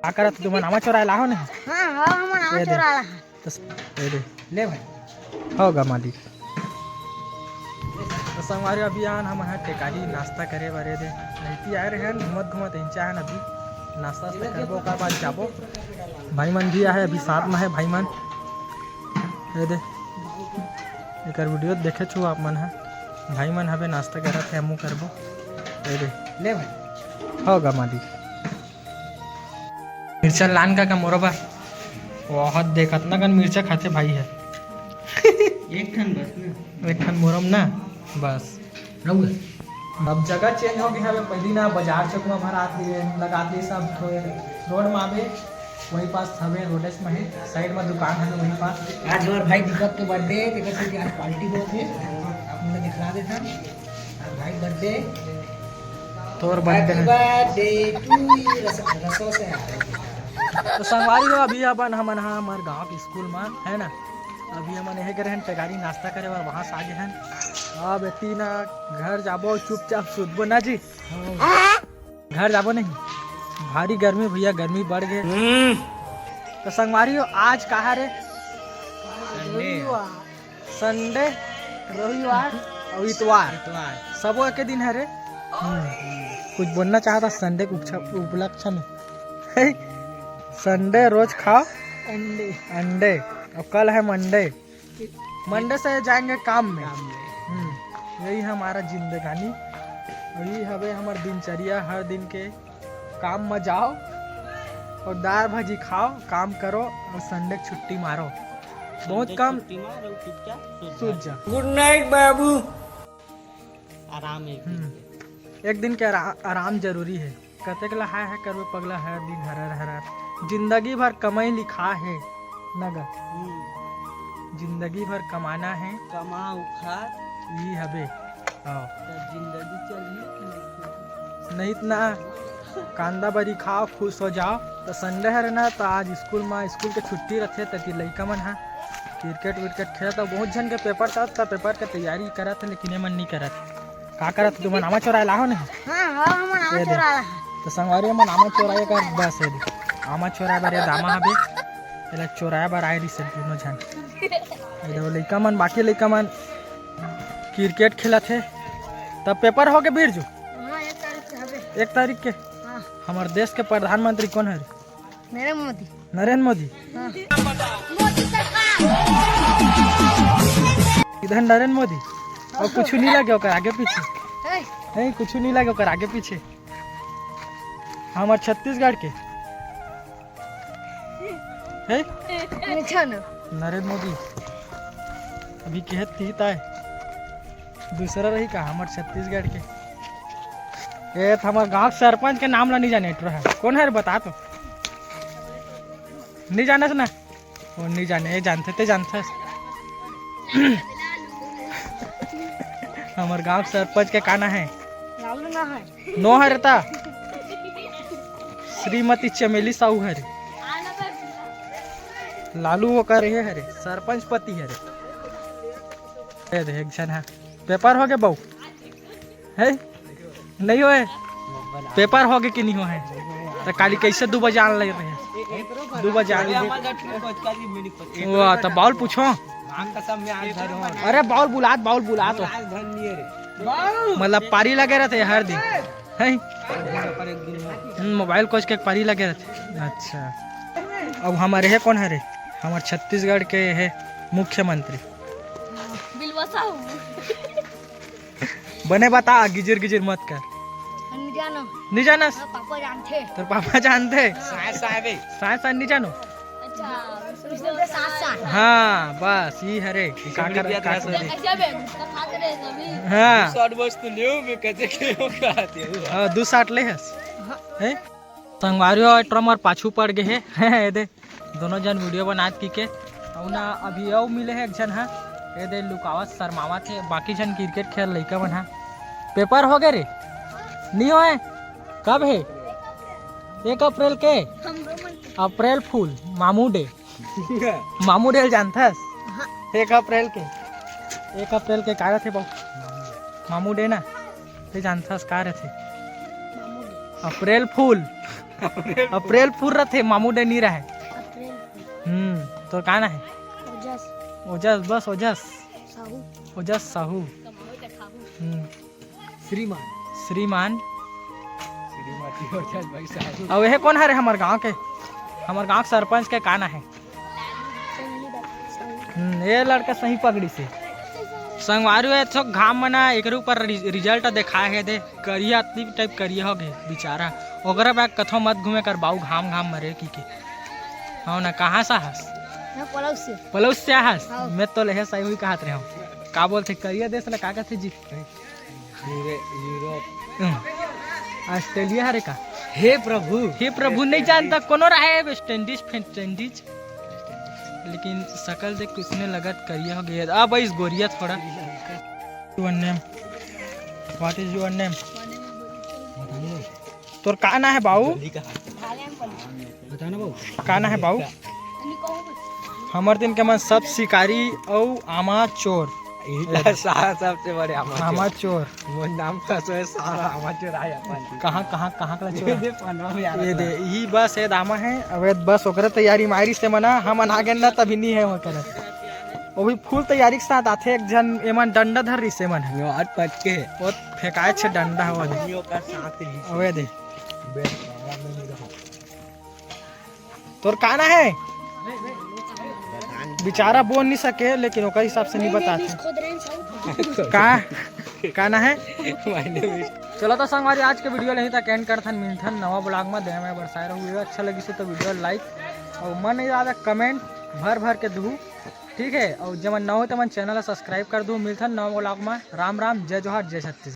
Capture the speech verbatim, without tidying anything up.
का करत तुमन आमा चोराय लाहो ने? हाँ, हाँ, हमन आमा ये दे। चोराय लाहन। तो स-, ये दे। ले भाई। होगा मालिक। तो संगवारी, अभी आन हम हैं टेकारी नाश्ता करे बर, ये दे। नैती आए रहे हैं, घूमत घूमत इंचा है अभी। नाश्ता वास्ता करबो, ओकर बाद जाबो। भाई मन भी आहे, अभी साथ में है भाई मन। ये दे। एकर वीडियो देखे छु आप मन ह। भाई मन हवे नाश्ता करत है, हमू करबो। ये दे। ले भाई। होगा मालिक। मिर्चा लान का, का मोरो बर? बहुत देख, अतना कन मिर्चा खाथे भाई है। एक ठन बस ना। एक ठन मोरम ना, बस। रहू है। अब जगह चेंज हो गया है, पहली ना बाजार चौक में भरात लिए, लगात लिए सब थोड़े रोड में आवे, वही पास हवे, रोडेस में है, साइड में दुकान हवे वही पास। आज हमार भाई दीपक के बर्थडे, तेकर से आज पार्टी होत है, आप मुझे दिखला देता। आज भाई बर्थडे। तोर बर्थडे है। बर्थडे टू यू, रस-, रसों से आ रहे हैं। तो संगवारी हो, अभी अपन हमन हा हमर गांव के स्कूल में है ना, अभी हमन यही करे हन टेकारी नाश्ता करे बर, वहां से आगे हन। अब एती ना घर जाबो, चुपचाप सुतबो ना जी। घर जाबो नहीं, भारी गर्मी भैया, गर्मी बढ़ गए। तो संगवारी हो, आज कहा रे? संडे। संडे, रविवार और इतवार। इतवार। सबो एक दिन हरे। हम्म। कुछ बोलना चाहता संडे के उपलक्ष्य में? संडे रोज खाओ अंडे। अंडे। और कल है मंडे। मंडे से जाएंगे काम में। काम में। हम्म, यही हमारा जिंदगानी, यही हवे हमर दिनचर्या, हर दिन के काम में जाओ और दाल भाजी खाओ, काम करो और संडे के छुट्टी मारो। बहुत संडे कम। छुट्टी मारो, चुपचाप सो जा। गुड नाइट बाबू। आराम एक दिन हम्म। के। एक दिन के आरा-, आराम जरूरी है। कतेक लहाय है करबे पगला, हर दिन हरर हरर। जिंदगी भर कमाई लिखा है नगर। हम्म। जिंदगी भर कमाना है। कमा उखा। ई हबे। हाँ। तब जिंदगी चलही कि नहीं? नहीं त ना, कांदा बरी खाओ, खुश हो जाओ। तो संडे हरे ना, तो आज स्कूल में, स्कूल के छुट्टी रथे, तती लइका मन हा क्रिकेट विकेट खेलत, बहुत झन के पेपर था, तो पेपर के तैयारी करत है, लेकिन ये मन नहीं करत। का करत तुमन आमा चोराय लाहो नहीं? हाँ, हाँ, हमन आमा ये दे। चोराय लाहन। तो संगवारी मन आमा चोराय कर बस है दे। आमा चोराय बर ये दामा हबे। एला चोराय बर आए रहिस दोनों झन। ये दे लइका मन, बाकी लइका मन क्रिकेट खेलत हे। तब पेपर हो के बिरजू? हाँ, एक तारीख के हबे। एक तारीख के? हाँ। हमर देश के प्रधानमंत्री कौन है? नरेंद्र मोदी। नरेंद्र मोदी? हाँ। इधर नरेंद्र मोदी। और कुछ नहीं लगे ओकर आगे पीछे। है। नहीं, कुछ नहीं लगे ओकर आगे पीछे। हमर छत्तीसगढ़ के। है? अच्छा ना। नरेंद्र मोदी। अभी कहत थी ताय। दूसरा रही का हमर छत्तीसगढ़ के? ए, त हमर गांव के सरपंच के नाम ला नहीं जाने, एटरो है। कौन है रे, बता तो। नहीं जानस ना? वो नहीं जाने, ये जानते ते जानते। हमर गांव के सरपंच के का ना है? लालू ना है। नो हरे ता। श्रीमती चमेली साहू हरे। लालू ओकर ये हरे, सरपंच पति हरे। ये देख, एक झन है। पेपर हो गए बहू? है? नहीं होए? पेपर हो गए कि नहीं होए? तो काली कैसे दू बजे आन लग रहे हैं? दू बजे आन लग। वाह, तो बाउल पूछो। अरे बाउल बुलात, बाउल बुलात हो। मतलब पारी लगे रहते हर दिन, है? हम्म, मोबाइल कोच के पारी लगे रहते। अच्छा, अब हमारे है कौन हरे? हमार छत्तीसगढ़ के है मुख्यमंत्री। बिलवा साहू। बने बता, गिजिर गिजिर मत कर। नहीं जानो। नहीं जानस? हाँ, पापा जानते। तोर पापा जानते? साय साय बे। साय साय नहीं जानो? अच्छा, विष्णु के साथ साथ। हाँ, बस, ई हरे। का कर, का कर। कैसे बे? गुटखा खाते रहे सभी। हाँ। दो साठ बस तो लियो, मैं कैसे खेलो खाते हो? हाँ, दो साठ ले हस। हाँ। हैं? संगवारी हो, ट्रम और पाछू पड़ गए है। ये दे। दोनों जन वीडियो बनात की के। अउ ना अभी अउ मिले हे एक झन हा, ये दे लुकावत शर्मावत हे, बाकी झन क्रिकेट खेल लइका मन हा। पेपर हो गए रे? नहीं होए? कब है? एक अप्रैल के? अप्रैल फूल, मामू डे। मामू डे जानथस? एक अप्रैल के, एक अप्रैल के का रथे बाबू? मामू डे ना, ते जानथस का रथे? अप्रैल फूल। अप्रैल फूल रथे, मामू डे नी रहे। अप्रैल फूल। हम्म, तोर का ना हे? ओजस। ओजस, बस ओजस। साहू। ओजस साहू। हम्म। श्रीमान। श्रीमान। श्रीमती ओजस भाई साहू। अब ये कौन हरे हमर गांव के? हमर गांव के सरपंच के का ना हे? हम्म, ये लड़का सही पकड़ी से। संगवारी हो, थोक घाम मना एकर ऊपर रि-, रिजल्ट देखा हे दे, करिया अतनी टाइप करिया हो गए बेचारा। ओकरा बाद कथो मत घूमे कर बाऊ, घाम घाम मरे की के। हाँ ना, कहाँ सा हस? मैं पलौस से। पलौस से हस? हाँ। मैं तो लेहे सही हुई कहत रहे हूँ। का बोलते करिया देश ला का कहते जी? यूरे-, यूरोप। हम्म। ऑस्ट्रेलिया हरे का? हे प्रभु। हे प्रभु, नहीं जानता कोनो रहे वेस्ट इंडीज, फेस्ट इंडीज। लेकिन शकल देख के उसने लगत करिया हो गया। अब इस गोरिया थोड़ा। Your name? What is your name? तोर का ना हे बाऊ? बता ना बाऊ। का ना हे बाऊ? हमर दिन के मन सब शिकारी अउ आमा चोर। इला सारा सबसे बड़े आमा चोर। आमा चोर। मोर नाम का सो है सारा आमा चोर आए अपन। कहाँ, कहाँ, कहाँ का ये चोर? दे पनवा में आ ये रहा दे, है। यही बस है दामा है। अब ये बस ओकरे तैयारी मारी से मना, हम अना गेन ना तभी नहीं है वो करे। वो भी फुल तैयारी के साथ आथे, एक झन एमन डंडा धर रही से मन। यो आज पटके। वो फेंकाए छे डंडा हो दे। यो का साथ ही। अबे दे। बे, सारा में नहीं रहा। तोर का ना हे? बेचारा बोल नहीं सके, लेकिन ओकर हिसाब से नहीं बताथे। का, का ना हे? चलो तो संगवारी, आज के वीडियो ल यहीं तक एंड करथन, मिलथन नवा ब्लॉग में। दया में बरसाए रहू, वीडियो अच्छा लगी से तो वीडियो लाइक और मन नहीं ज्यादा कमेंट भर भर के दहू, ठीक है। और जब नवा हो तो मन चैनल सब्सक्राइब कर दू। मिलथन नवा ब्लॉग में। राम राम, जय जोहार, जय छत्तीसगढ़।